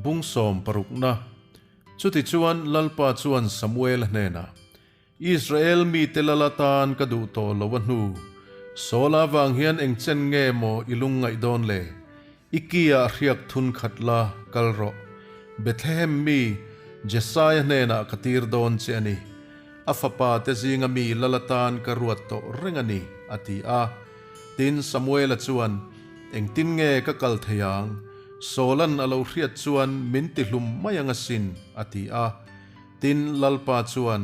Bung sawm parukna. Chutichuan Lalpa chuan Samuela hnenah, Israel mite lal atan ka duh tawh lo a hnu. Saul avang hian eng chen nge maw i lungngaih dawn le? I ki-ah hriak thun khat la, kal rawh. Bethlehem mi Jesaia hnenah ka tir dawn che a ni. A fapa te zinga mi lal atan ka ruat tawh reng a ni, a ti a. Tin, Samuela chuan, Engtin nge ka kal thei ang? Saul-an a lo hriat chuan min tihlum mai ang asin, a ti a. Tin, Lalpa chuan,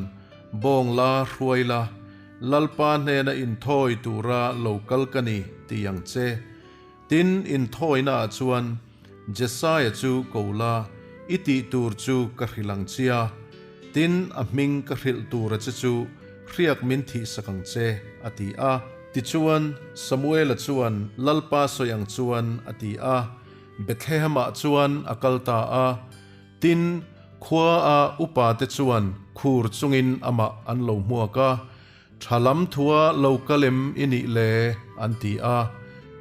Bawng la, hruai la, Lalpa hnena inthawi tura lo kal ka ni, ti ang che. Tin, inthawinaah chuan Jesaia chu ko la, i tih tur chu ka hrilh ang chia. Tin, a hming ka hrilh tura che chu hriak min thihsak ang che, a ti a. Tichuan, Samuela chuan Lalpa sawi ang chuan a ti a, Bethlehem-ah chuan a kal ta a. Tin, khua a upa te chuan khur chungin amah an lo hmuak a, Tha lam thua lo kalem i nih le? an ti a.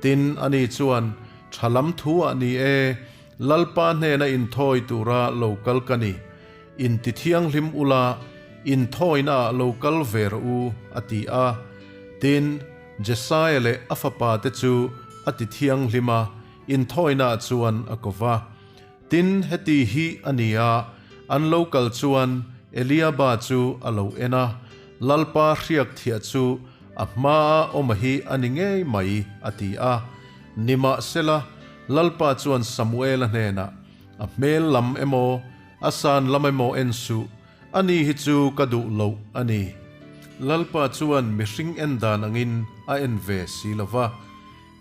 Tin, ani chuan, Tha lam thu ah ni e, Lalpa hnena inthawi tura lo kal ka ni. Inti thianghlim ula, inthawina ah lo kal ve rawh u, a ti a. Tin, Jesaia leh a fapa te chu a ti thianghlim a, inthawina ah chuan a ko va. Tin, heti hi a ni a, an lo kal chuan Eliaba chu a lo en a, Lalpa hriak thiah chu a hmaa awm a hi a ni ngei mai, a ti a. Nimahsela, Lalpa chuan Samuela hnenah, A hmel lam emaw, a san lam emaw en suh, ani hi chu ka duh loh a ni. Lalpa chuan mihring en dan angin a en ve si lo va.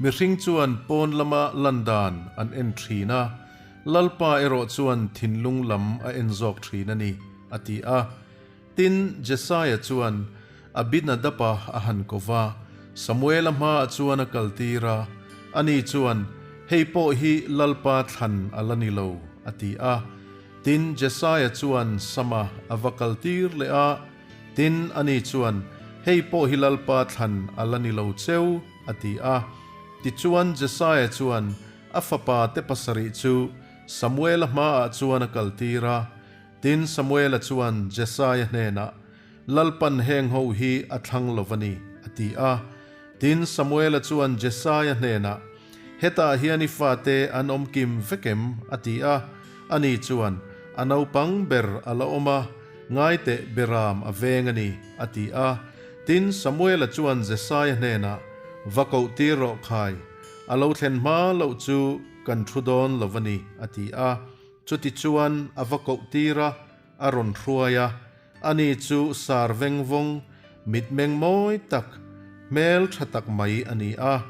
Mihring chuan pawn lama lan dan an en thin a, Lalpa erawh chuan thinlung lam a en zawk thin a ni, a ti a. Tin, Jesaia chuan Abinadaba a han ko va, Samuela hmaah chuan a kaltir a, ani chuan, Hei pawh hi Lalpa thlan a la ni lo, a ti a. Tin, Jesaia chuan Sama a va kaltir leh a, tin, ani chuan, Hei pawh hi Lalpa thlan a la ni lo cheu, a ti a. Tichuan Jesaia chuan a fapa te pasarih chu Samuela hmaah chuan a kaltir a. Tin, Samuela chuan Jesaia hnenah, Lalpan heng ho hi a thlang lo va ni, a ti a. Tin, Samuela chuan Jesaia hnenah, Hetah hian i fate an awm kim vek em? a ti a. Ani chuan, A naupang ber a la awm a, ngaiteh Beram a veng a ni, a ti a. Tin, Samuela chuan Jesaia hnenah, Va koh tir rawh khai, a lo thlen hma loh chu kan thu dawn lo va ni, a ti a. Chutichuan a va koh tir a, a rawn hruai a. Ani chu sar veng vawng, mitmeng mawi tak, hmel tha tak mai a ni a.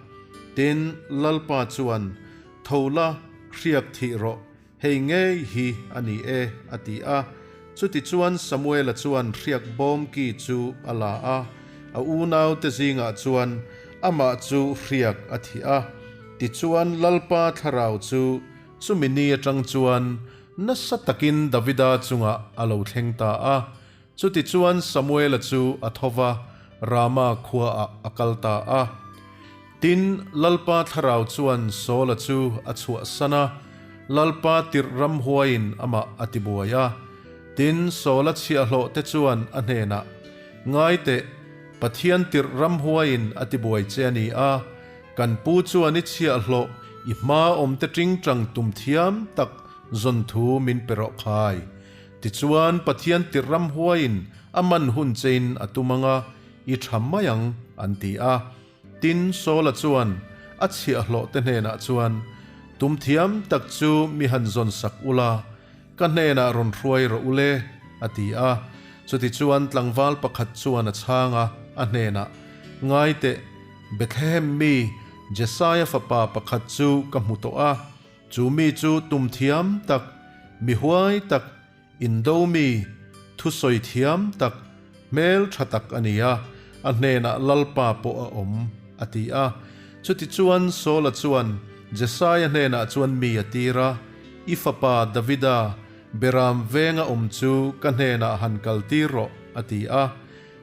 Tin, Lalpa chuan, Tho la, hriak thih rawh, Hei ngei hi a ni e, a ti a. Chutichuan Samuela chuan hriak bawm ki chu a la a, a unaute zingah chuan amah chu hriak a thih a. Tichuan Lalpa thlarau chu chumi ni atang chuan nasa takin Davida chungah a lo thleng ta a. Chutichuan Samuela chu a tho va, Rama khuaah a kal ta a. Tin, Lalpa thlarau chuan Saula chu a chhuahsan a, Lalpa tirh ramhuaiin amah a tibuai a. Tin, Saula chhiahhlawhte chuan a hnenah, Ngai teh, Pathian tirh ramhuaiin a tibuai che a ni a, kan pu chuan i chhiahhlawh i hmaa awmte tingtang tum thiam tak zawn thu min pe rawh khai. Tichuan, Pathian tirh ramhuaiin a man hun chein a tum ang a, i tha mai ang, an ti a. Tin, Saula chuan a chhiahhlawhte hnenah chuan, Tum thiam tak chu mi han zawn sak ula, ka hnenah rawn hruai rawh u le, a ti a. Chutichuan tlangval pakhat chuan a chhang a, a hnenah, Ngai teh, Bethlehem mi Jesaia fapa pakhat chu ka hmu tawh a, Chu mi chu tum thiam tak, mi huai tak, indo mi, thusawi thiam tak, hmel tha tak a ni a, a hnenah Lalpa pawh a awm, a ti a. Chutichuan Saula chuan Jesaia hnenah chuan mi a tir a, I fapa Davida, Beram venga awm chu ka hnenah han kaltir rawh, a ti a.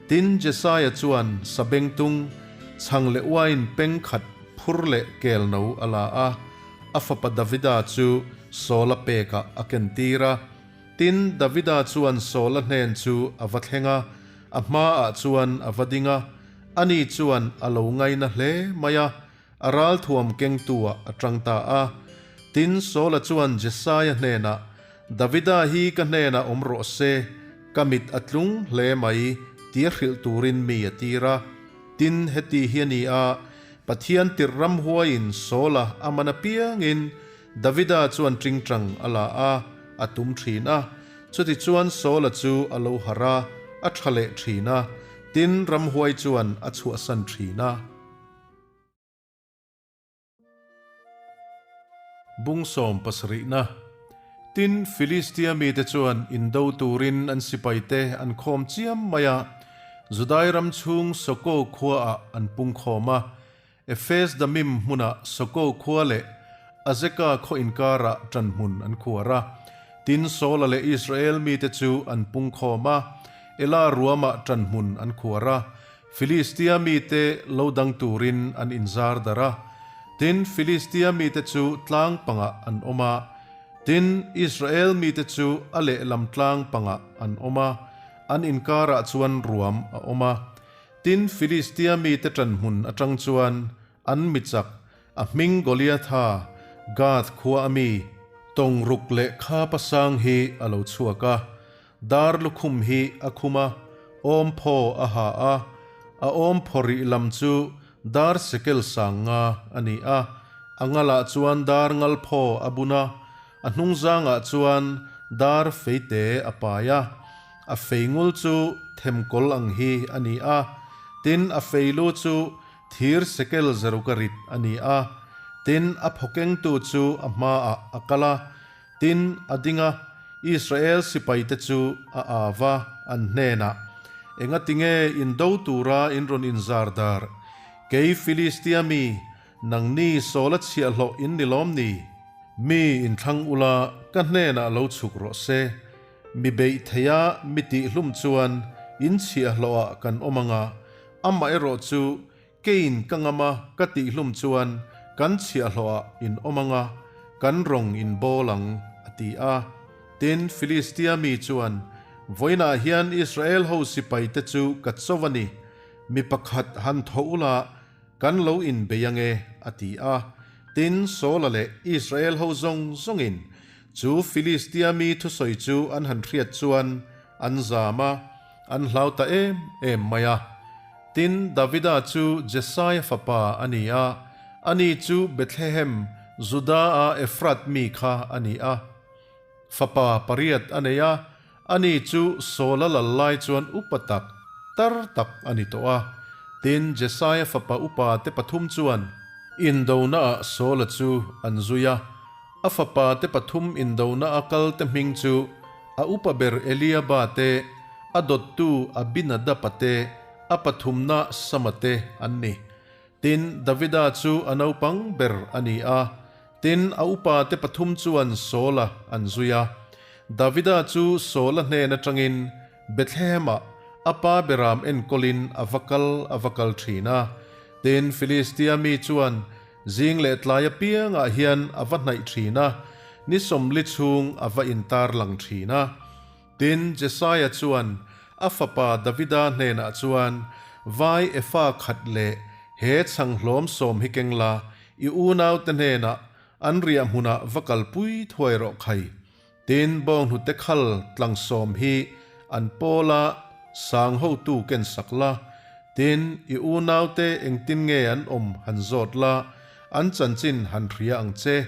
Tin, Jesaia chuan sabengtung, chhang leh uain peng khat phur leh kel no a la a, a fapa Davida chu Saula pekah a kentir a. Tin, Davida chuan Saula hnen chu a va thleng a, a hmaah chuan a va ding a, ani chuan a lo ngaina hle mai a, a ralthuam kengtuah a tang ta a. Tin, Saula chuan Jesaia hnenah, Davida hi ka hnenah awm rawh se, ka mit a tlung hle mai, tia hrilh turin mi a tir a. Tin, heti hi a ni a, Pathian tirh ramhuaiin Saula a man apiangin Davida chuan tingtang a la a, a tum thin a. Chutichuan Saula chu a lo harh a, a tha leh thin a, tin, ramhuai chuan a chhuahsan thin a. Bung sawm pasarihna. Tin, Filistia mite chuan indo turin an sipaite an khawm chiam mai a, Judai ram chhung Soko khuaah an pung khawm a. Efes Damim hmunah Soko khua leh Azeka khaw inkarah ṭanhmun an khuar a. Tin, Saula leh Israel mite chu an pung khawm a, Ela ruamah ṭanhmun an khuar a. Filistia mite lo dang turin an inzar darh a. Tin, Filistia mite chu tlang pangah an awm a. Tin, Israel mite chu a lehlam tlang pangah an awm a, an inkarah chuan ruam a awm a. Tin, Filistia mite ṭanhmun aṭang chuan an mi chak, a hming Goliatha, Gath khua a mi, tawng ruk leh kha pasang hi a lo chhuak a. Dar lukhum hi a khum a, awm phaw a ha a, a awm phaw rih lam chu dar sekel sang nga a ni a, a ngalah chuan dar ngal phaw a bun a, a hnungzangah chuan dar feite a pai a, a fei ngul chu themkawl ang hi a ni a, tin a fei lu chu thir sekel zaruka rit a ni a, tin a phawkengtu chu a hmaah a kal a. Tin, a ding a, Israel sipaite chu a au a, an hnenah, Engatinge in do tura in rawn inzar dar? Kei Filistia mi, nangni Saula chhiahhlawh in ni lawm ni? Mi inthlang ula, ka hnenah lo chhuk rawh se. Mi beih theia mi tihhlum chuan in chhiahhlawhah kan awm ang a, amaherawh chu Keiin ka ngam a, ka tihhlum chuan kan chhiahhlawhah in awm ang a, kan rawng in bawl ang, a ti a. Tin, Filistia mi chuan, Vawiinah hian Israel ho sipaite chu ka cho a ni, mi pakhat han tho ula, kan lo inbei ang e, a ti a. Tin, Saula leh Israel ho zawng zawngin chu Filistia mi thusawi chu an han hriat chuan an zam a, an hlau ta em em mai a. Tin, Davida chu Jesaia fapa a ni a, ani chu Bethlehem, Juda-a Efrat mi kha a ni a. Fapa pariat a nei a, ani chu Saula lal lai chuan upa tak, tar tak a ni tawh a. Tin, Jesaia fapa upa te pathum chuan indonaah Saula chu an zui a. A fapa te pathum indona a kal te hming chu a upa ber Eliaba te, a dawttu Abinadaba te, a pathumna Sama te an ni. Tin, Davida chu a naupang ber a ni a. Tin, a upa te pathum chuan Saula an zui a. Davida chu Saula hnen atangin Bethlehem-ah a pa beram enkawlin a va kal a va kal thin a. Tin, Filistia mi chuan Zing leh tlai apiangah hian a va hnaih thin a, ni sawmli chhung a va intar lang thin a. Tin, Jesaia chuan a fapa Davida hnenah chuan, Vai efa khat leh he chhanghlawm sawm hi keng la, i unaute hnenah an riah hmunah va kalpui thuai rawh khai. Tin, bawnghnute khal tlang sawm hi an pawl a, sang hotu ken sak la. Tin, i unaute engtin nge an awm han zawt la, an chanchin han hria ang che.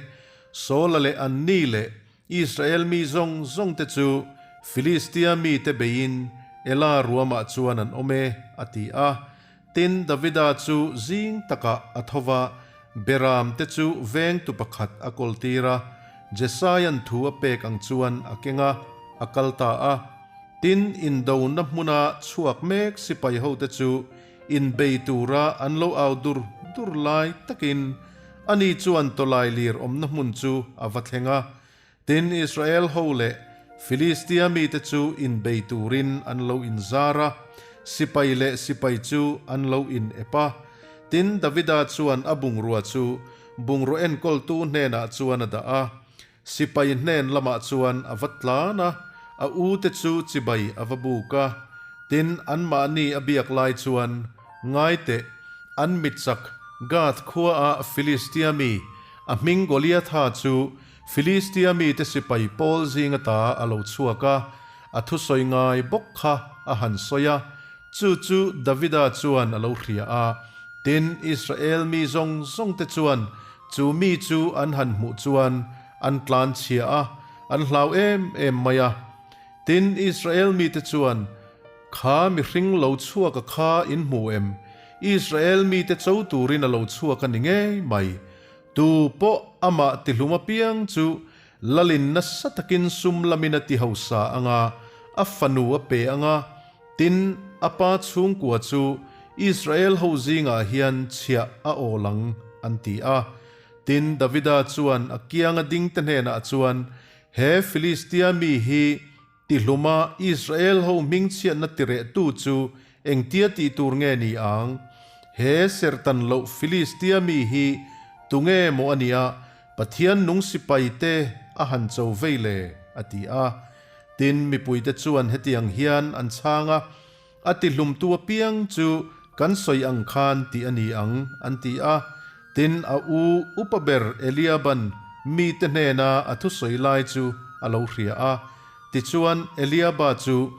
Saula leh Anni leh Israel mi zawng zawngte chu Filistia mite beiin Ela ruamah chuan an awm e, a ti a. Tin, Davida chu zing takah a tho va, Beram te chu vengtu pakhat a kawltir a, Jesaia'n thu a pek ang chuan a keng a, a kal ta a. Tin, indona hmuna chhuak mek sipai hote chu inbei tura an lo au dur dur lai takin ani chuan tawlai lir awmna hmun chu a va thleng a. Tin, Israel ho leh Filistia mite chu inbei turin an lo inzar a, sipai leh sipai chu an lo inep a. Tin, Davida chuan a bungrua chu bungraw enkawltu hnenah chuan a dah a. Sipai hnen lamah chuan a va tlan a, a ute chu chibai a va buk a. Tin, anmahni a biak lai chuan, Ngai teh, an mitchak Gath khuaah Filistia mi, a hming Goliatha chu Filistia mite sipai pawl zing ata a lo chhuak a, a thusawi ngai bawk kha a han sawi a. Chu chu Davida chuan a lo hria a. Tin, Israel mi zawng zawngte chuan chu mi chu an han hmuh chuan an tlan chhia a, an hlau em em mai a. Tin, Israel mite chuan, Kha mihring lo chhuak a kha in hmu em? Israel mite cho turin a lo chhuak a ni ngei mai. Tu pawh amah tihlum apiang chu lalin nasa takin sum lamin a ti hausa ang a, a fanu a pe ang a, tin, a pa chhungkua chu Israel ho zingah hian chhiah a awl ang, an ti a. Tin, Davida chuan a kianga dingte hnenah chuan, He Filistia mi hi Tihluma Israel ho hmingchhiatna tirehtu chu engtia tih tur nge ni ang? He serhtan loh Filistia mi hi tunge maw a nia Pathian nung sipai te a han cho vei le? a ti a. Tin, mipuite chuan hetiang hian an chhang a, A tihlumtu apiang chu kan sawi ang khan tih a ni ang, an ti a. Tin, a u upa ber Eliaban mite hnena a thusawi lai chu a lo hria a. Tichuan, Eliaba chu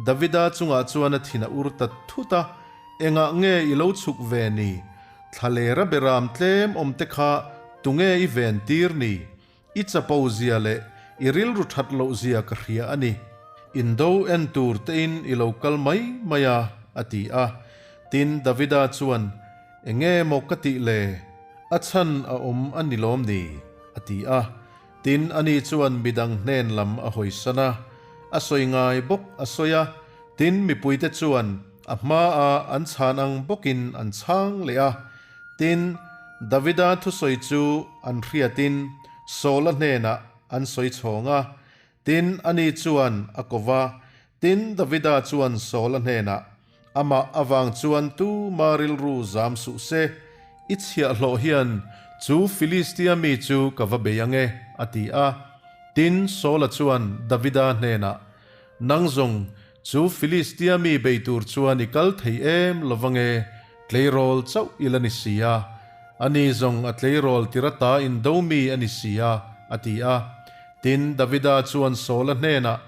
Davida chungah chuan a thin a ur ta thut a, Engah nge i lo chhuk ve ni? Thlalera beram tlem awmte kha tunge i ven tir ni? I chapo zia leh i rilru that loh zia ka hria a ni. Indo en tur tein i lo kal mai mai a, a ti a. Tin, Davida chuan, Enge maw ka tih le? A chhan a awm a ni lawm ni? a ti a. Tin, ani chuan midang hnen lam a hawisan a, a sawi ngai bawk a sawi a. Tin, mipuite chuan a hmaah an chhan ang bawkin an chhang leh a. Tin, Davida thusawi chu an hriatin Saula hnenah an sawi chhawng a, tin, ani chuan a ko va. Tin, Davida chuan Saula hnenah, Amah avang chuan tuma rilru zam suh se, i chhiahhlawh hian chu Filistia mi chu ka va bei ang e, a ti a. Tin, Saula chuan Davida hnenah, Nang zawng, Chu Filistia mi bei tur chuan i kal thei em lo va nge, tleirawl chauh i la ni si a. Ani zawng a tleirawl tirata indo mi a ni si a, a ti a. Tin, Davida chuan Saula hnenah,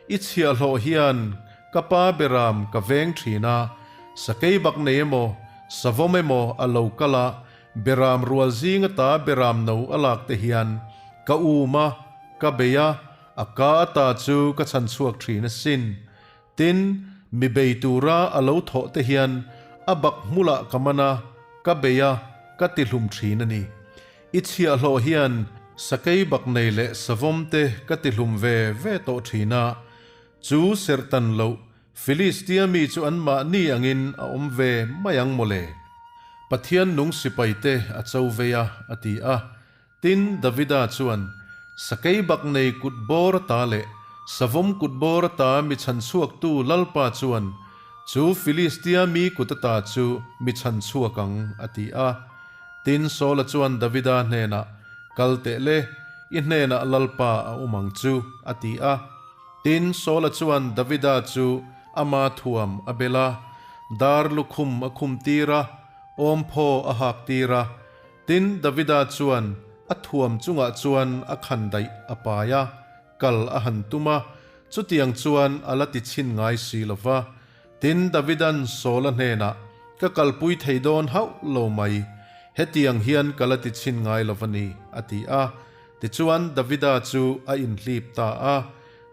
I chhiahhlawh hian ka pa beram ka veng thin a, sakei bak nei emaw, savawm emaw a lo kal a, beram rual zing ata beram no a lak te hian ka um a, ka bei a, A ka ata chu ka chhan chhuak thin asin. Tin, mi bei tura a lo thawh te hian a bak hmulah ka man a, ka bei a, ka ti hlum thin a ni. I chhiahhlawh hian sakei bak nei leh savawm te ka ti hlum ve ve tawh thin a, chu serhtan loh Filistia mi chu anmahni angin a awm ve mai ang mawle. Pathian nung sipai te a cho vei a, a ti a. Tin, Davida chuan, Sakei bak nei kut bawr ata leh savawm kut bawr ata mi chhan chhuaktu Lalpa chuan chu Filistia mi kut ata chu mi chhan chhuak ang, a ti a. Tin, Saula chuan Davida hnenah, Kal teh le, i hnenah Lalpa a awm ang chu, a ti a. Tin, Saula chuan Davida chu ama thuam a bel a, dar lukhum a khumtir a, awmphaw a haktir a. Tin, Davida chuan a thuam chungah chuan a khan daih a pai a, kal a han tum a, chutiang chuan a la ti chhin ngai si lo va. Tin, Davida'n Saula hnenah, Ka kalpui thei dawn hauh lo mai, hetiang hian ka la ti chhin ngai lo va ni, a ti a. Tichuan, Davida chu a inhlip ta a.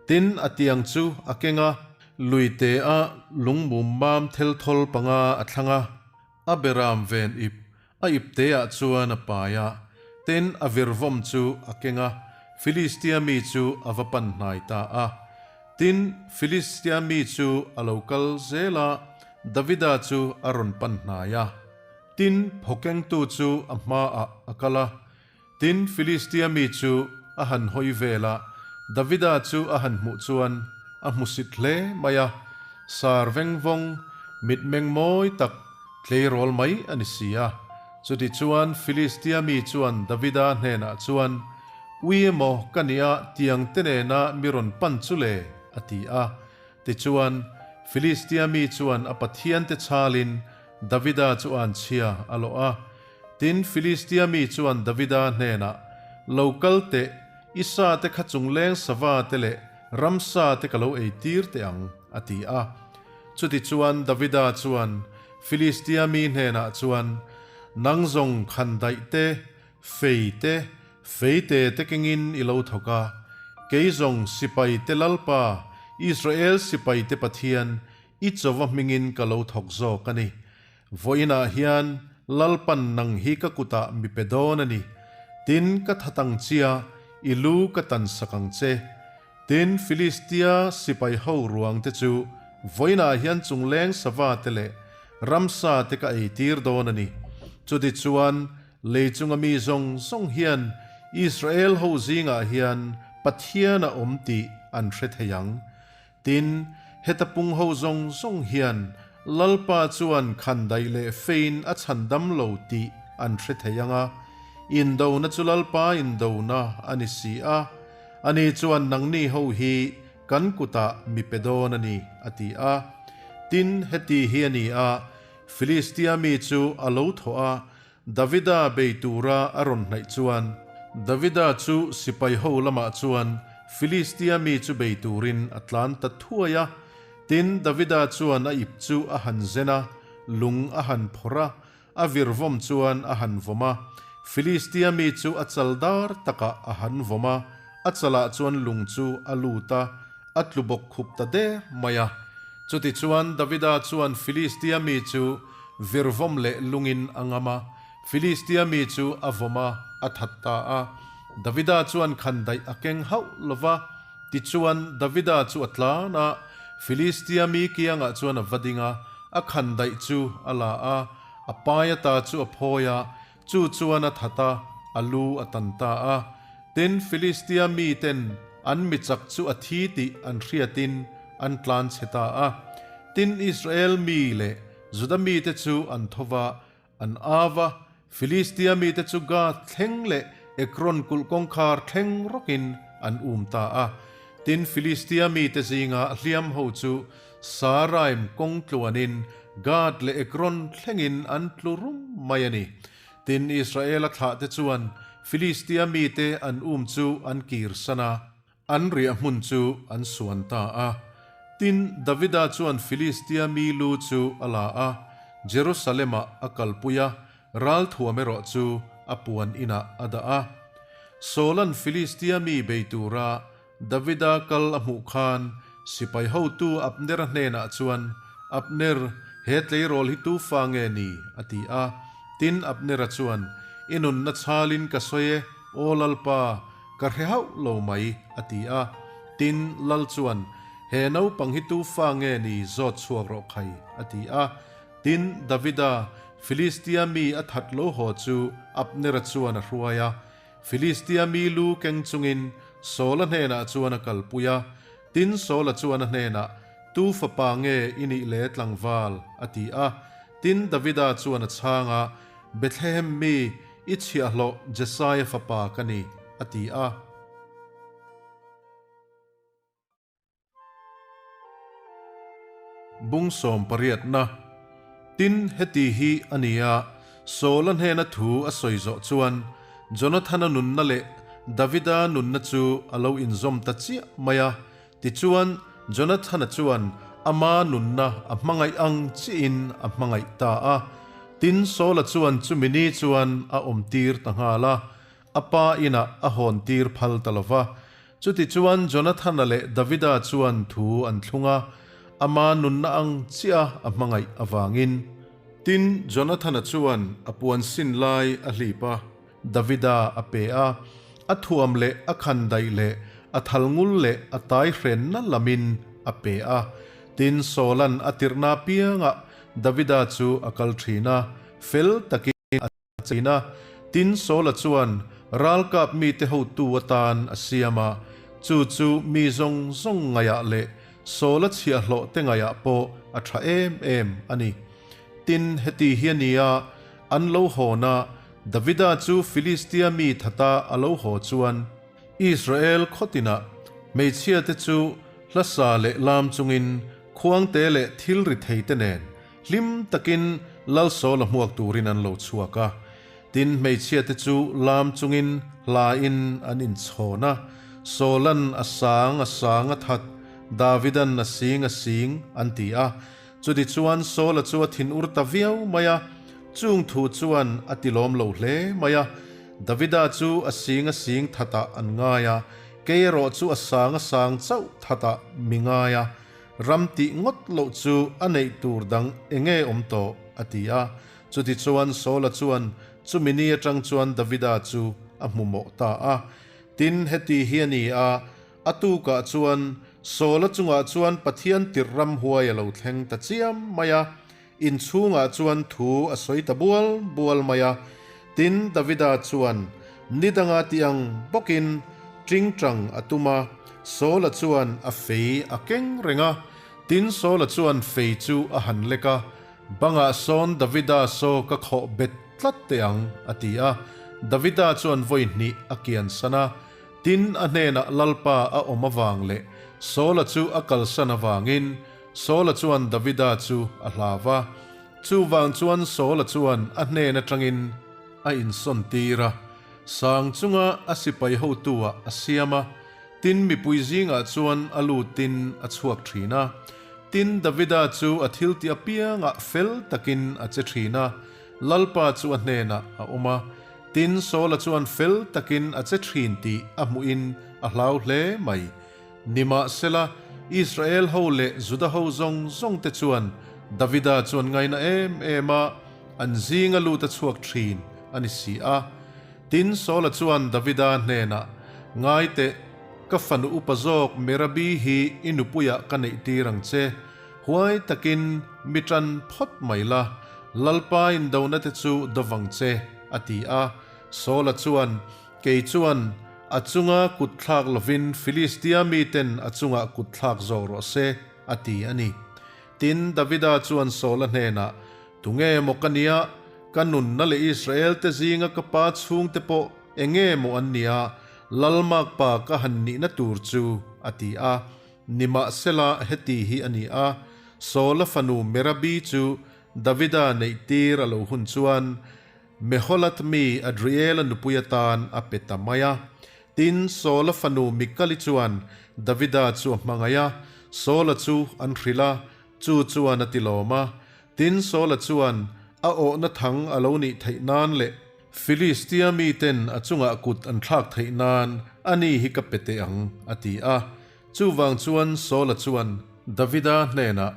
Tin, a tiang chu a keng a, luite-a lungmum mam thelthawl panga a thlang a. A beram ven ip, a ipteah chuan a pai a, tin a virvawm chu a keng a, Filistia mi chu a va pan hnai ta a. Tin, Filistia mi chu a lo kal zel a, Davida chu a rawn pan hnai a. Tin, phawkengtu chu a hmaah a kal a, tin, Filistia mi chu a han hawi vel a, Davida chu a han hmuh chuan a hmusit hle mai a, sar vengvawng, mitmeng mawi tak, Tleirawl mai a ni si a. Chutichuan Filistia mi chuan Davida hnenah chuan, Ui emaw ka nia tiang te nena mi rawn pan chu le? a ti a. Tichuan, Filistia mi chuan a pathiante chhalin Davida chu anchhia a lawh a. Tin, Filistia mi chuan Davida hnenah, Lo kal teh, i sa te kha chungleng sava te leh ramsa te ka lo ei tir teh ang, a ti a. Chutichuan Davida chuan Filistia mi hnenah chuan, Nang zawng khandaih te, fei te, feite te kengin i lo thawk a, kei zawng sipaite Lalpa, Israel sipaite Pathian, i chawva hmingin ka lo thawk zawk a ni. Vawiinah hian Lalpan nang hi ka kutah mi pe dawn a ni. Tin, ka that ang chia, i lu ka tan sak ang che. Tin, Filistia sipai ho ruang te chu vawiinah hian chungleng sava te leh ramsa te ka ei tir dawn a ni. Chutichuan, lei chunga mi zawng zawng hian Israel ho zingah hian Pathian a awm tih an hre thei ang. Tin, heta pung ho zawng zawng hian Lalpa chuan khandaih leh fein a chhandam lo tih an hre thei ang a, indona chu Lalpa indona a ni si a, ani chuan nangni ho hi kan kutah mi pe dawn a ni, a ti a. Tin, heti hi a ni a, Filistia mi chu a lo thawh a, Davida bei tura a rawn hnaih chuan, Davida chu sipai ho lamah chuan Filistia mi chu bei turin a tlan ta thuai a. Tin, Davida chuan a ip chu a han zen a, lung a han phawrh a, a vir vawm chuan a han vawm a. Filistia mi chu a chal dar takah a han vawm a, a chalah chuan lung chu a lut a, a tlu bawk khup ta der mai a. Chutichuan Davida chuan Filistia mi chu virvawm leh lungin a ngam a, Filistia mi chu a vawm a, a that ta a. Davida chuan khandaih a keng hauh lo va. Tichuan Davida chu a tlan a, Filistia mi kiangah chuan a va ding a, a khandaih chu a la a, a pai ata chu a phawi a, chu chuan a that a, a lu a tan ta a. Tin, Filistia miten an mi chak chu a thi tih an hriatin an tlan chhe ta a. Tin, Israel mi leh Juda mite chu an tho va, an av a, Filistia mite chu Gath thleng leh Ekron kulh kawngkhar thleng rawkin an um ta a. Tin, Filistia mite zinga hliam ho chu Saaraim kawng tluanin Gath leh Ekron thlengin an tlu rum mai a ni. Tin, Israela thlahte chuan Filistia mite an um chu an kirsan a, an riah hmun chu an suan ta a. Tin, Davida chuan Filistia mi lu chu a la a, Jerusalem-ah a kalpui a, ralthuam erawh chu a puan inah a dah a. Saula'n Filistia mi bei tura Davida kal a hmuh khan sipai hotu Abnera hnenah chuan, Abner, he tleirawl hi tu fa nge ni? a ti a. Tin, Abnera chuan, I nunna chhalin ka sawi e, aw Lalpa, ka hre hauh lo mai, a ti a. Tin, Lal chuan, He naupang hi tu fa nge ni zawt chhuak rawh khai, a ti a. Tin, Davida, Filistia mi a that lo haw chu Abnera chuan a hruai a. Filistia mi lu keng chungin Saula hnenah chuan a kalpui a. Tin, Saula chuan a hnenah, Tu fapa nge i nih le tlangval? a ti a. Tin, Davida chuan a chhang a, Bethlehem mi, i chhiahhlawh Jesaia fapa ka ni, a ti a. Bung sawm pariatna. Tin, heti hi a ni a, Saula hnena thu a sawi zawh chuan Jonathana nunna leh Davida nunna chu a lo inzawm ta chiah mai a. Tichuan, Jonathana chuan ama nunna a hmangaih ang chiahin a hmangaih ta a. Tin, Saula chuan chumi ni chuan a awmtir ta nghal a. A pa inah a hawntir phal ta lo va. Chutichuan Jonathana leh Davida chuan thu an thlung a, ama nunna ang chiah a hmangaih avangin. Tin, Jonathana chuan a puan sin lai a hlip a, Davida a pe a, a thuam leh a khandaih leh a thalngul leh a tai hrenna lamin a pe a. Tin, Saula'n a tirhna piangah Davida chu a kal thin a, fel takin a. A chein a, tin Saula chuan ralkap mite hotu atan a siam a, chu chu mi zawng zawng ngaihah leh Saula chhiahhlawh te ngaihah pawh a tha em em a ni. Tin, heti hi a ni a, an lo hawn a, Davida chu Filistia mi thata a lo haw chuan. Israel khaw tinah hmeichhiate chu hla sa leh lam chungin khuangte leh thil ri theite nen hlim takin Lal Saula hmuak turin an lo chhuak a. Tin, hmeichhiate chu lam chungin hlain an inchhawn a, Saula'n a sang a sang a that, Davida'n a sing a sing, an ti a. Chutichuan Saula chu a thinur ta viau mai a, chung thu chuan a tilawm lo hle mai a. Davida chu a sing a sing thatah an ngai a, kei erawh chu a sang a sang chauh thatah mi ngai a, ram tih ngawt loh chu a neih tur dang enge awm tawh, a ti a. Chutichuan Saula chuan chumi ni atang chuan Davida chu a hmu mawh ta a. Tin, heti hi a ni a, A tukah chuan Sawla chungah chuan Pathian tirh ramhuai a lo thleng ta chiam mai a, inchhungah chuan thu a sawi ta bual bual mai a. Tin, Davida chuan ni danga ti ang bawkin tingtang a tum a, Sawla chuan a fei a keng reng a. Tin, Sawla chuan fei chu a han lek a, Bangah sawn Davida saw ka khawh bet tlat teh ang, a ti a. Davida chuan vawi hnih a kiansan a. Tin, a hnenah Lalpa a awm avang leh Saula chu a kalsan avangin Saula chuan Davida chu a hlau a. Chuvang chuan Saula chuan a hnen atangin a insawn tir a, sang chunga a sipai hotu-ah a siam a. Tin, mipui zingah chuan a lutin a chhuak thin a. Tin, Davida chu a thiltih apiangah fel takin a che thin a, Lalpa chu a hnenah a awm a. Tin, Saula chuan fel takin a che thin tih a hmuhin a hlau hle mai. Nimahsela, Israel ho leh Juda ho zawng zawng te chuan Davida chu an ngaina em em a, an zinga lut a chhuak thin a ni si a. Tin, Saula chuan Davida hnenah, Ngai teh, ka fanu upa zawk Merabi hi i nupuiah ka neih tir ang che. Huai takin mi tan phawt mai la, Lalpa indona te chu dawvang che, a ti a. Saula chuan, Kei chuan a chunga kut thlak lovin Filistia miten a chungah kut thlak zawk rawh se, a ti a ni. Tin, Davida chuan Saula hnenah, Tunge maw ka nia? Ka nunna leh Israel-te zinga ka pa chhungte pawh enge maw an nia? Lalmakpa ka han nihna tur chu, a ti a. Nimahsela heti hi a ni a, Saula fanu Merabi chu Davida neih tir a lo hun chuan Meholath mi Adriela nupui atan a pe ta mai a. Tin, Saula fanu Mikali chuan Davida chu a hmangaih a, Saula chu an hrilh a, chu chuan a tilawm a. Tin, Saula chuan a awhna thang a lo nih theih nan leh Filistia miten a chungah kut an thlak theih nan ani hi ka pe teh ang, a ti a. Chuvang chuan Saula chuan Davida hnenah,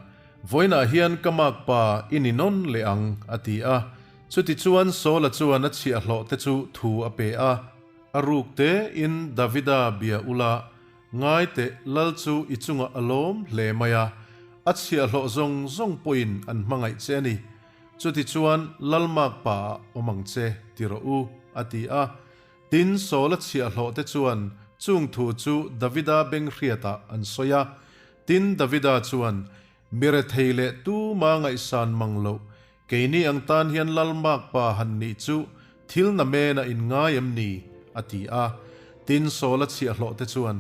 Vawiinah hian ka makpa i ni nawn leh ang, a ti a. Chutichuan Saula chuan a chhiahhlawhte chu thu a pe a. A ruk tein Davida bia ula, Ngai teh, Lal chu i chungah a lawm hle mai a, a chhiahhlawh zawng zawng pawhin an hmangaih che a ni. Chutichuan Lalmak pa ah awm ang che, ti rawh u, a ti a. Tin, Saula chhiahhlawhte chuan chung thu chu Davida benghriatah an sawi a. Tin, Davida chuan, Mi rethei leh tuma ngaihsan mang loh, keini ang tan hian Lalmak pa han nih chu thil na mena in ngai em ni? a ti a. Tin, Saula chhiahhlawhte chuan,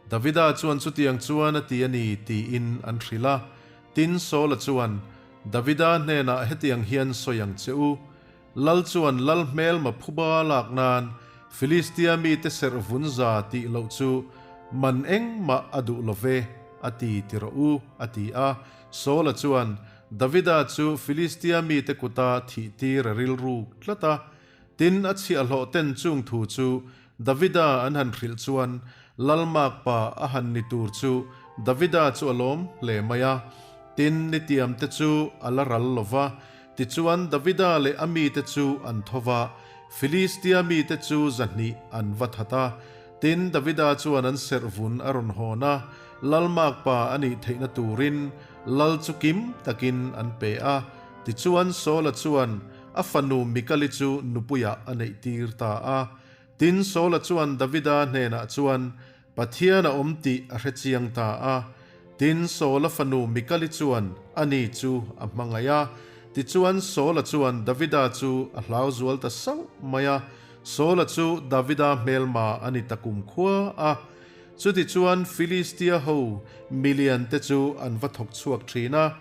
Davida chuan chutiang chuan a ti a ni, tiin an hrilh a. Tin, Saula chuan, Davida hnenah hetiang hian sawi ang che u, Lal chuan lal hmelma phuba lak nan Filistia mite serh vun za tih loh chu man engmah a duh lo ve, a ti ti rawh u, a ti a. Saula chuan Davida chu Filistia mite kuta thih tir a rilruk tlat a. Tin, a chhiahhlawh ten chung thu chu Davida an han hrilh chuan Lalmakpa a han ni tur chu Davida chu a lawm hle mai a. Tin, nitiamte chu a la ral lo va. Tichuan, Davida leh a mite chu an tho va, Filistia mite chu zahnih an va that a. Tin, Davida chuan an serh vun a rawn hawn a, Lalmakpa a nih theihna turin lal chu kim takin an pe a. Tichuan, Saula chuan a fanu Mikali chu nupuiah a neihtir ta a. Tin, Saula chuan Davida hnenah chuan, Pathian a awm tih a hre chiang ta a. Tin, Saula fanu Mikali chuan ani chu a hmangaih a. Tichuan, Saula chuan Davida chu a hlau zual ta sauh mai a. Saula chu Davida hmelma a ni ta kumkhua a. Chutichuan Filistia ho milian te chu an va thawk chhuak thin a.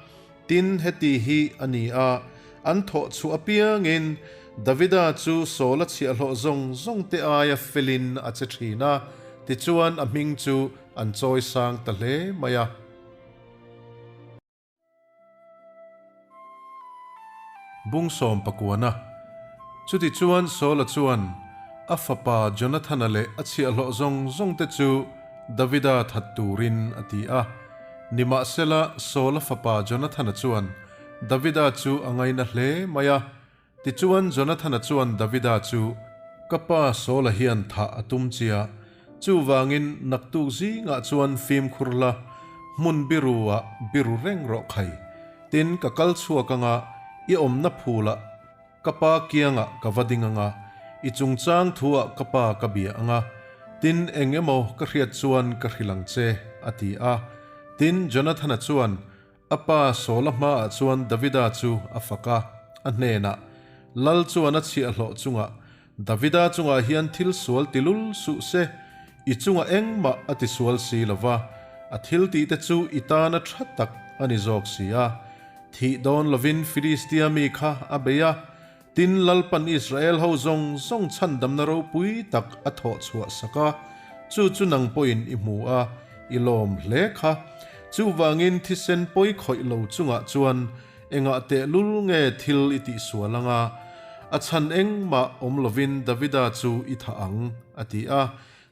Tin, heti hi a ni a, an thawh chhuah apiangin Davida chu Saula chhiahhlawh zawng zawng te aia felin a che thin a, tichuan a hming chu an chawi sang ta hle mai a. Bung sawm pakuana. Chutichuan Saula chuan a fapa Jonathana leh a chhiahhlawh zawng zawng te chu Davida that turin a ti a. Nimahsela Saula fapa Jonathana chuan Davida chu a ngaina hle mai a. Tichuan Jonathana chuan Davida chu, Ka pa Saula hian thah a tum chia, chuvangin naktuk zingah chuan fimkhur la, hmun biru-ah biru reng rawh khai. Tin, ka kal chhuak anga i awmna phulah ka pa kiangah ka va ding anga, i chungchang thuah ka pa ka bia anga, tin eng emaw ka hriat chuan ka hrilh ang che, a ti a. Tin, Jonathana chuan A pa Saula hmaah chuan Davida chu a fak a, a hnenah, Lal chuan a chhiahhlawh chungah, Davida chungah hian thil sual ti lul suh se, i chungah engmah a ti sual si lo va, a thil tihte chu i tana tha tak a ni zawk si a. Thih dawn lovin Filistia mi kha a bei a, tin Lalpan Israel ho zawng zawng chhandamna ropui tak a thawh chhuah sak a, chu chu nang pawhin i hmu a, i lawm hle kha. Chuvangin thisen pawi khawih lo chungah chuan engah tehlul nge thil i tihsual anga, a chhan engmah awm lovin Davida chu i thah ang, a ti a.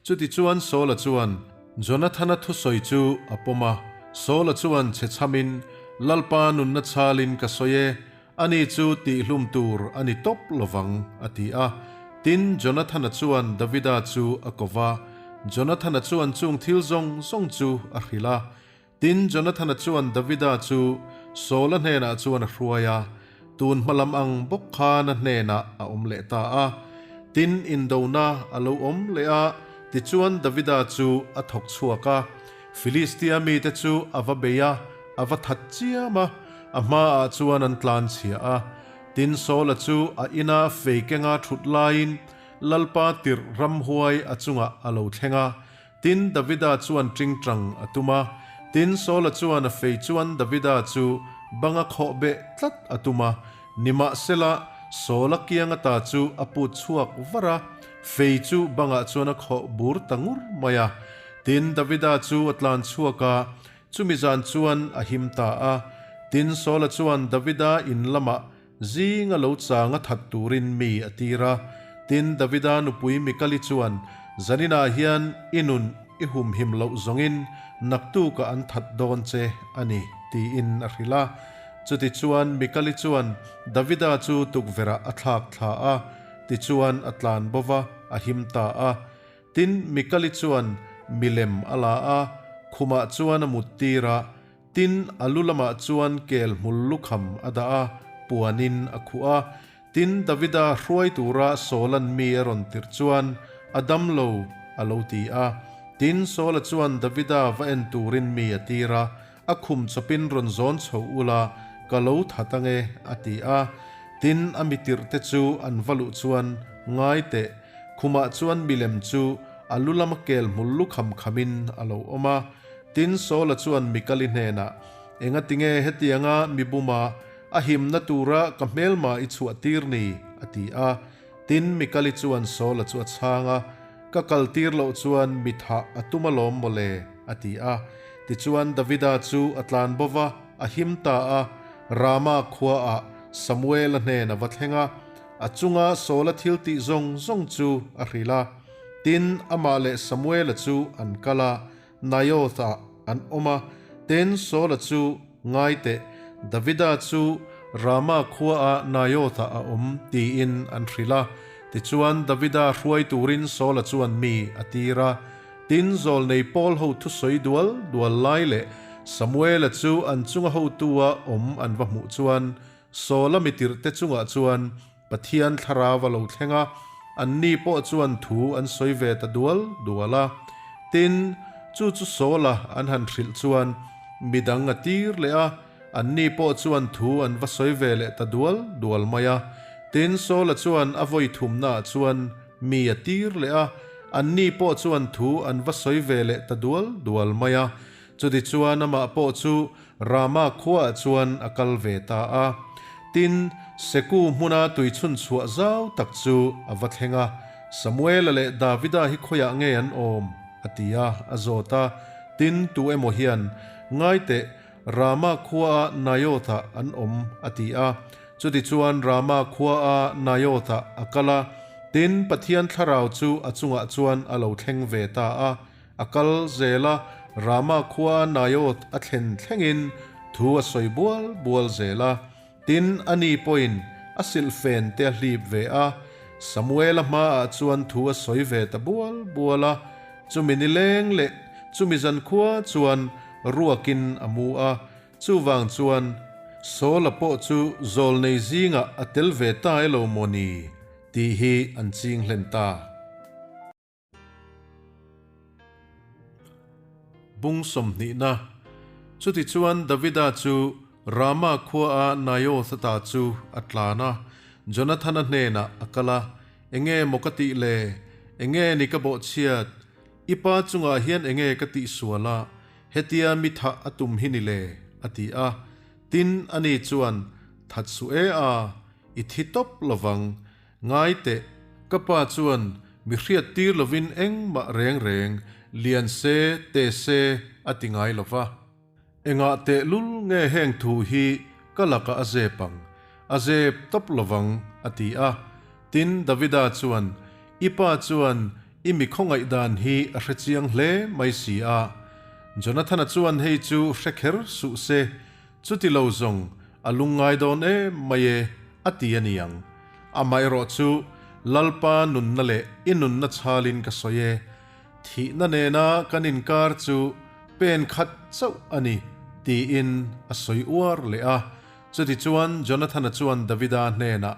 Chutichuan Saula chuan Jonathana thusawi chu a pawm a, Saula chuan che chhamin, Lalpa nunna chhalin ka sawi e, Ani chu tihhlum tur a ni tawp lovang, a ti a. Tin, Jonathana chuan Davida chu a ko va, Jonathana chuan chung thil zawng zawng chu a hrilh a. Tin, Jonathana chuan Davida chu Saula hnenah chuan a hruai a, tun hma lam ang bawk khan a hnenah a awm leh ta a. Tin, indona a lo awm leh a, tichuan Davida chu a thawk chhuak a, Filistia mite chu a va bei a, a va that chiam a. A hmaah chuan an tlan chhia a, tin Saula chu a ina fei kenga thut laiin Lalpa tirh ramhuai a chungah a lo thleng a, tin Davida chuan tingtang a tum a, tin Saula chuan a fei chuan Davida chu banga khawh beh tlat a tum a, nimahsela Saula kiang ata chu a put chhuak var a, fei chu bangah chuan a khawh bur ta ngur mai a, tin Davida chu a tlan chhuak a, Chumi zan chuan a him ta a, tin Saula chuan Davida in lamah zinga lo chang a that turin mi a tir a. Tin Davida nupui Mikali chuan, Zaninah hian i nun i humhim loh zawngin naktukah an that dawn che a ni, tiin a hrilh a. Chutichuan Mikali chuan Davida chu tukverhah a thlak thla a, tichuan a tlan bo va, a him ta a. Tin, Mikali chuan milem a la a, khumah chuan a mut tir a, tin, a lu lamah chuan kel hmul lukham a dah a, puanin a khuh a. Tin, Davida hruai tura Saula'n mi a rawn tirh chuan, A dam lo, a lo ti a. Tin, Saula chuan Davida va en turin mi a tir a, A khum chawpin rawn zawn chho ula, ka lo that ange, a ti a. Tin, a mi tirhte chu an va luh chuan, Ngai teh, khumah chuan milem chu a lu lama kel hmul lu kham khamin a lo awm a. Tin, Saula chuan Mikali hnenah, Engatinge hetianga mi buma a himna tura ka hmelma i chhuah tir ni? a ti a. Tin, Mikali chuan Saula chu a chhang a, Ka kal tir loh chuan mi thah a tum alawm mawle, a ti a. Tichuan Davida chu a tlan bo va, a him ta a, Rama khuaah Samuela hnen a va thleng a, a chunga Saula thil tih zawng zawng chu a hrilh a. Tin, amah leh Samuela chu an kal a, Naioth-ah an awm a, tin Saula chu ngai teh, Davida chu Rama khuaah Naioth-ah a awm, tiin an hrilh a. Tichuan Davida hruai turin Saula chuan mi a tir a. Tin, zawlnei Paul ho thusawi dual dual lai leh Samuela chu an chunga hotua awm an va hmuh chuan Saula mitirhte chungah chuan Pathian thlarau a lo thleng a, anni pawh chuan thu an sawi ve ta dual dual a. Tin, chu chu Saula an han hrilh chuan midang a tir leh a, anni pawh chuan thu an va sawi ve leh ta dual dual mai a. Tin, Saula chuan a vawi thumnaah chuan. Mi a tir leh a, anni pawh chuan thu an va sawi ve leh ta dual dual mai a. Chutichuan amah pawh chu Rama khuaah chuan a kal ve ta a. Tin, Seku hmuna tui chhun chhuah zau tak chu a va thleng a, Samuela leh Davida hi khawiah nge an awm? a ti a, a zawt a. Tin, tu emaw hian, Ngaiteh, Rama khuaa Naioth-ah an awm, a ti a. Chutichuan Rama khuaa Naioth-ah a kal a, tin, Pathian thlarau chu a chungah chuan a lo thleng ve ta a. A kal zel a, Rama khuaa Naioth a thlen thlengin thu a sawi bual bual zel a. Tin, ani pawhin a silhfen te a hlip ve a, Samuela hmaah chuan thu a sawi ve ta bual bual a. Chumi nileng leh chumi zankhua chuan ruakin a mu a, chuvang chuan Saula pawh chu zawlnei zingah a tel ve ta elo maw ni tih hi an ching hlen ta. Bung sawmhnihna. Chutichuan Davida chu Rama khuaa Naioth ata chu a tlan a, Jonathana hnenah a kal a, Enge maw ka tih le? Enge ni ka bawhchhiat? I pa chungah hian enge ka tihsual a, hetia mi thah a tum hi ni le? a ti a. Tin, ani chuan, That suh e a, i thi tawp lovang. Ngai teh, ka pa chuan mi hriat tir lovin engmah reng reng lian se te se a ti ngai lo va. Engah teh lul nge heng thu hi ka lakah a zep ang, a zep tawp lovang, a ti a. Tin, Davida chuan, I pa chuan i mi khawngaih dan hi a hre chiang hle mai si a. Jonathana chuan hei chu hre kher suh se, Chuti lo zawng a lungngai dawn em mai e, a ti a ni ang. Amaherawh chu Lalpa nunna leh i nunna chhalin ka sawi e, thihna nena kan inkar chu pen khat chauh a ni, tiin a sawi uar leh a. Chutichuan Jonathana chuan Davida hnenah,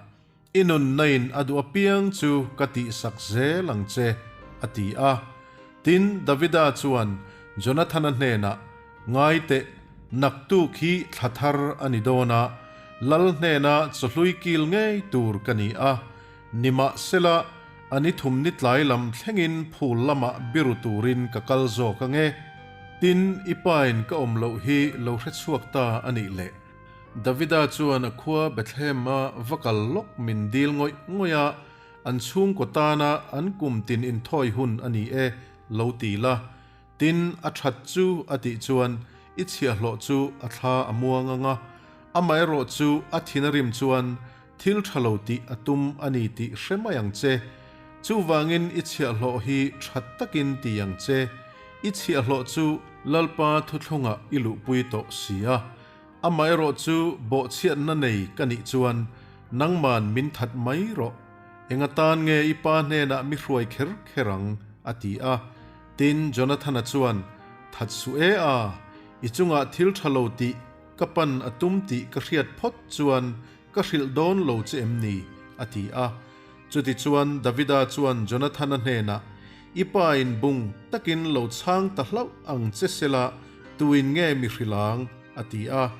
I nunna-in a duh apiang chu ka tihsak zel ang che, a ti a. Tin, Davida chuan Jonathana hnenah, Ngai teh, naktuk hi thla thar a ni dawn a, lal hnena chawhlui kil ngei tur ka ni a. Nimahsela, a ni thum ni tlai lam thlengin phul lamah biru turin ka kal zawk ang e. Tin, i pain ka awm loh hi lo hre chhuak ta a nih leh. Davida chuan a khua Bethlehem-a va kal lawk min dil ngawih ngawih a, an chhungkaw tana an kum tin inthawi hun a ni e, lo ti la. Tin, a that chu a tih chuan i chhiahhlawh chu a thla a muang ang a, amaherawh chu a thin a rim chuan thil tha lo tih a tum a ni tih hre mai ang che. Chuvangin i chhiahhlawh hi tha takin ti ang che. I chhiahhlawh chu Lalpa thuthlungah i luhpui tawh si a. Amaherawh chu bawhchhiatna nei ka nih chuan nangman min that mai rawh. Enga tan nge i pa hnenah mi hruai kher kher ang? a ti a. Tin, Jonathana chuan, That suh e a, i chungah thil tha lo tih ka pan a tum tih ka hriat phawt chuan ka hrilh dawn lo che em ni? a ti a. Chutichuan Davida chuan Jonathana hnenah, I pa in bung takin lo chhang ta hlauh ang che sela tuin nge mi hrilh ang? a ti a.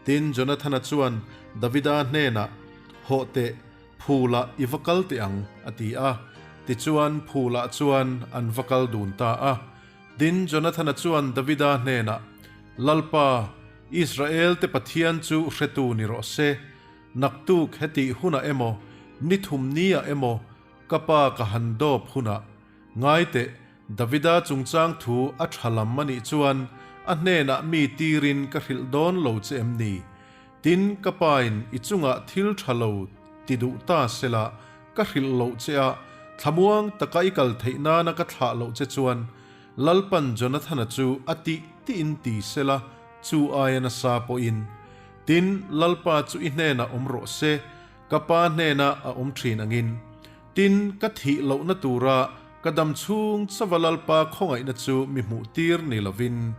Tin, Jonathana chuan Davida hnenah, Hawh teh, phulah i va kal teh ang, a ti a. Tichuan, phulah chuan an va kal dun ta a. Tin, Jonathana chuan Davida hnenah, Lalpa, Israel-te Pathian chu hretu ni rawh se. Naktuk hetih hunah emaw, ni thum niah emaw ka pa ka han dawp hunah, ngai teh, Davida chungchang thu a tha lam a nih chuan a hnenah mi tirin ka hrilh dawn lo che em ni? Tin, ka pain i chungah thil tha lo ti duh ta sela ka hrilh loh che a, thlamuang taka i kal theih nana ka thlah loh che chuan Lalpan Jonathana chu a tih tiin ti sela chu aia nasa pawhin. Tin, Lalpa chu i hnenah awm rawh se, ka pa hnenah a awm thin angin. Tin, ka thih lohna tura ka dam chhung chauha Lalpa khawngaihna chu mi hmuh tir ni lovin,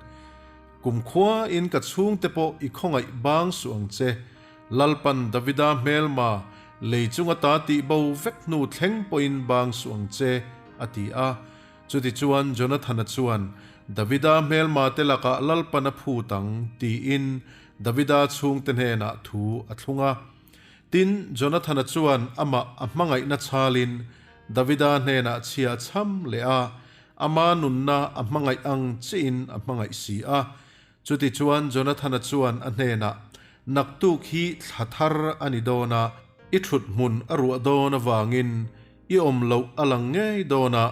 kumkhuain ka chhungte pawh i khawngaih bang suh ang che. Lalpan Davida hmelma lei chunga ta tih bo vek hnu thleng pawhin bang suh ang che, a ti a. Chutichuan Jonathana chuan, Davida hmelmate lakah Lalpan a phut ang, tiin Davida chhungte hnenah thu a thlung a. Tin, Jonathana chuan amah a hmangaihna chhalin Davida hnenah chhia a chham leh a, ama nunna a hmangaih ang chiin a hmangaih si a. Chutichuan Jonathana chuan a hnenah, Naktuk hi thla thar a ni dawn a, i thut hmun a ruah dawn avangin i awm loh a lang ngei dawn a,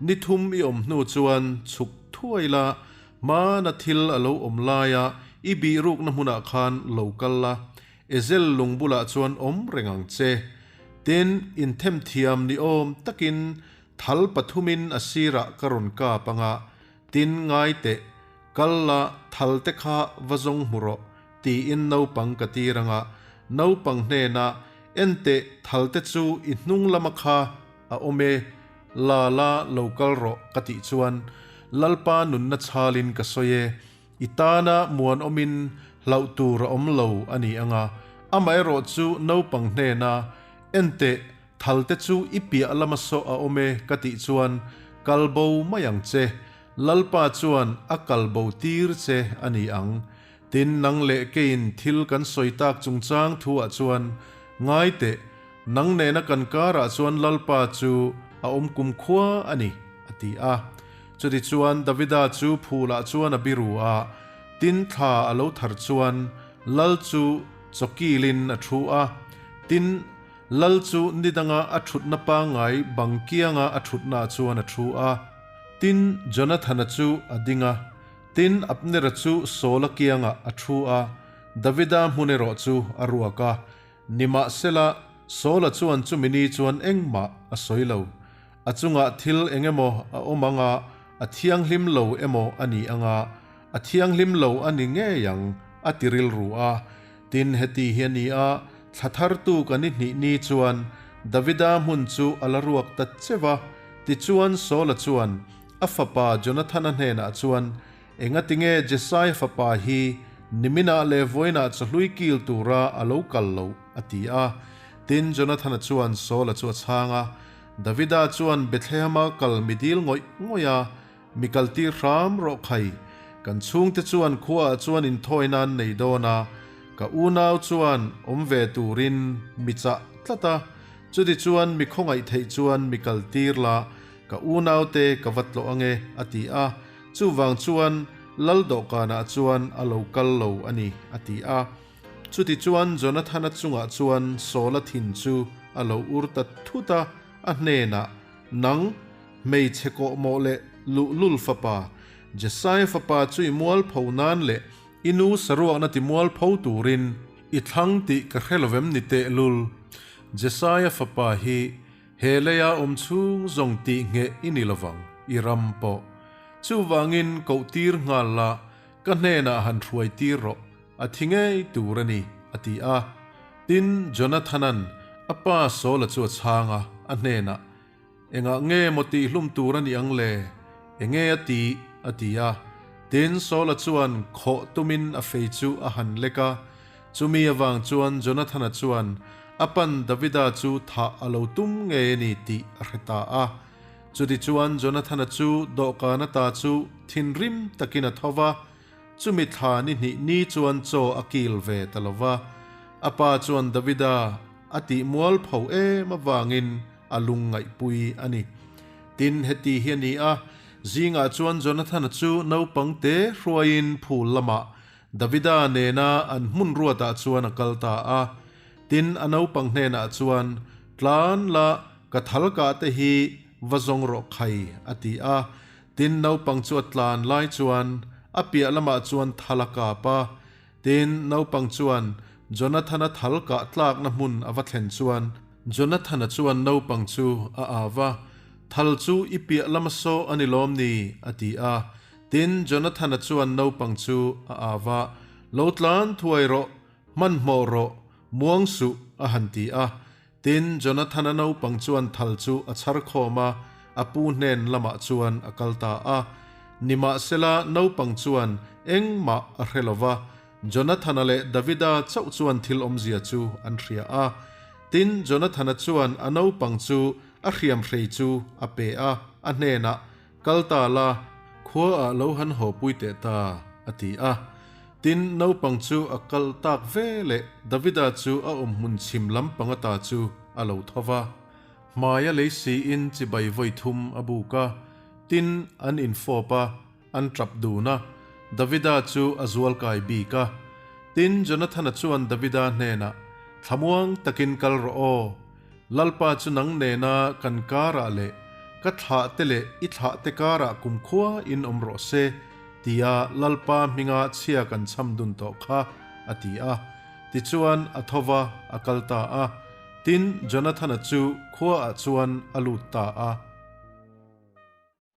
ni thum i awm hnu chuan chhuk thuai la, hmana thil a lo awm laia i bihrukna hmunah khan lo kal la, Ezel lung bulah chuan awm reng ang che. Tin, inthemthiam ni awm takin thal pathumin a sirah ka rawn kap ang a, tin ngai teh, kal la thal te kha va zawng hmu rawh, tiin naupang ka tir ang a, naupang hnenah, En teh, thal te chu i hnung lama kha a awm e, la la lo kal rawh ka tih chuan Lalpa nunna chhalin ka sawi e, I tana muanawmin hlauh tur a awm lo a ni ang a, amaherawh chu naupang hnena en teh, thalte chu i piah lama saw a awm e ka tih chuan kal bo mai ang che, Lalpa chuan a kal bo tir che a ni ang. Tin, nang leh keiin thil kan sawi tak chungchang thuah chuan ngai teh, nang nena kan karah chuan Lalpa chu a awm kumkhua a ni, a ti a. Chutichuan Davida chu phulah chuan a biru a, tin thla a lo thar chuan lal chu chawkilin a thu a, tin, lal chu nidanga a thutna pangngai bang kianga a thutnaah chuan a thu a. Tin, Jonathana chu a ding a, tin, Abnera chu Saula kiangah a thu a, Davida hmun erawh chu a ruak a. Nimahsela, Saula chuan chumi ni chuan engmah a sawi lo. A chungah thil eng emaw a awm ang a, a thianghlim lo emaw a ni ang a, a thianghlim lo a ni ngei ang, a ti rilru a. Tin, heti hi a ni a, thla thartu kan i hnih ni chuan Davida hmun chu a la ruak ta cheu a. Tichuan Saula chuan a fapa Jonathana hnenah chuan, Engatinge Jesaia fapa hi niminah leh vawiinah chawhlui kil tura a lo kal loh? a ti a. Tin, Jonathana chuan Saula chu a chhang a, Davida chuan Bethlehema kal mi dil ngawih ngawih a, Mi kaltir hram rawh khai, kan chhungte chuan khuaah chuan inthawi nan nei dawn a, ka unau chuan awm ve turin mi chah tlat a, chuti chuan mi khawngaih theih chuan mi kaltir la, ka unaute ka va tlawh ange, a ti a. Chuvang chuan lal dawhkanah chuan a lo kal lo a ni, a ti a. Chutichuan Jonathana chungah chuan Saula thin chu a lo ur ta thut a, a hnenah, Nang, hmeichhe kawhmawh leh luhlul fapa, Jesaia fapa chu i mualpho nan leh i nu saruakna ti mualpho turin i thlang tih ka hre lovem ni tehlul? Jesaia fapa hi he leia awm chhung zawng tih ngheh i ni lovang, i ram pawh. Chuvangin kohtir nghal la, ka hnenah han hruaitir rawh. A thi ngei tur a ni, a ti a. Tin, Jonathana'n a pa Saula chu a chhang a, a hnenah, Engah nge maw tihhlum tur a nih ang le? Enge a tih? a ti a. Tin, Saula chuan khawh tumin a fei chu a han lek a. Chumi avang chuan Jonathana chuan a pan Davida chu thah a lo tum ngei a ni tih a hre ta a. Chutichuan Jonathana chu dawhkan ata chu thinrim takin a tho va, Chumi thla ni hnih ni chuan chaw a kil ve ta lo va, a pa chuan Davida a tih mual pho em avangin a lung ngaihpui a ni. Tin, heti hi a ni a, zingah chuan Jonathana chu naupang te hruaiin phul lamah Davida nena an hmun ruatah chuan a kal ta a. Tin, a naupang hnenah chuan, Tlan la, ka thal kah te hi va zawng rawh khai, a ti a. Tin, naupang chu a tlan lai chuan a piah lamah chuan thal a kap a. Tin, naupang chuan Jonathana thal kah tlakna hmun a va thlen chuan Jonathana chuan naupang chu a au va, Thal chu i piah lama saw a ni lawm ni? a ti a. Tin, Jonathana chuan naupang chu a au va, Lo tlan thuai rawh, hmanhmawh rawh, muang suh, a han ti a. Tin, Jonathana naupang chuan thal chu a chhar khawm a, a pu hnen lamah chuan a kal ta a. Nimahsela, naupang chuan engmah a hre lo va, Jonathana leh Davida chauh chuan thil awmzia chu an hria a. Tin, Jonathana chuan a naupang chu a hriamhrei chu a pe a, a hnenah, Kal ta la, khuaah lo han haw pui teh ta, a ti a. Tin, naupang chu a kal tak ve leh Davida chu a awm hmun chhim lampang ata chu a lo tho va. Hmaia lei siin chibai vawi thum a buk a, tin, an infawp a, an tap dun a, Davida chu a zualkai bik a. Tin, Jonathana chuan Davida hnenah, Thlamuang takin kal rawh aw, Lalpa chu nang nena kan karah leh ka thlahte leh i thlahte karah kumkhua in awm rawh se, tia Lalpa hminga chhia kan chham dun tawh kha, a ti a. Tichuan, a tho va, a kal ta a. Tin, Jonathana chu khuaah chuan a lut ta a.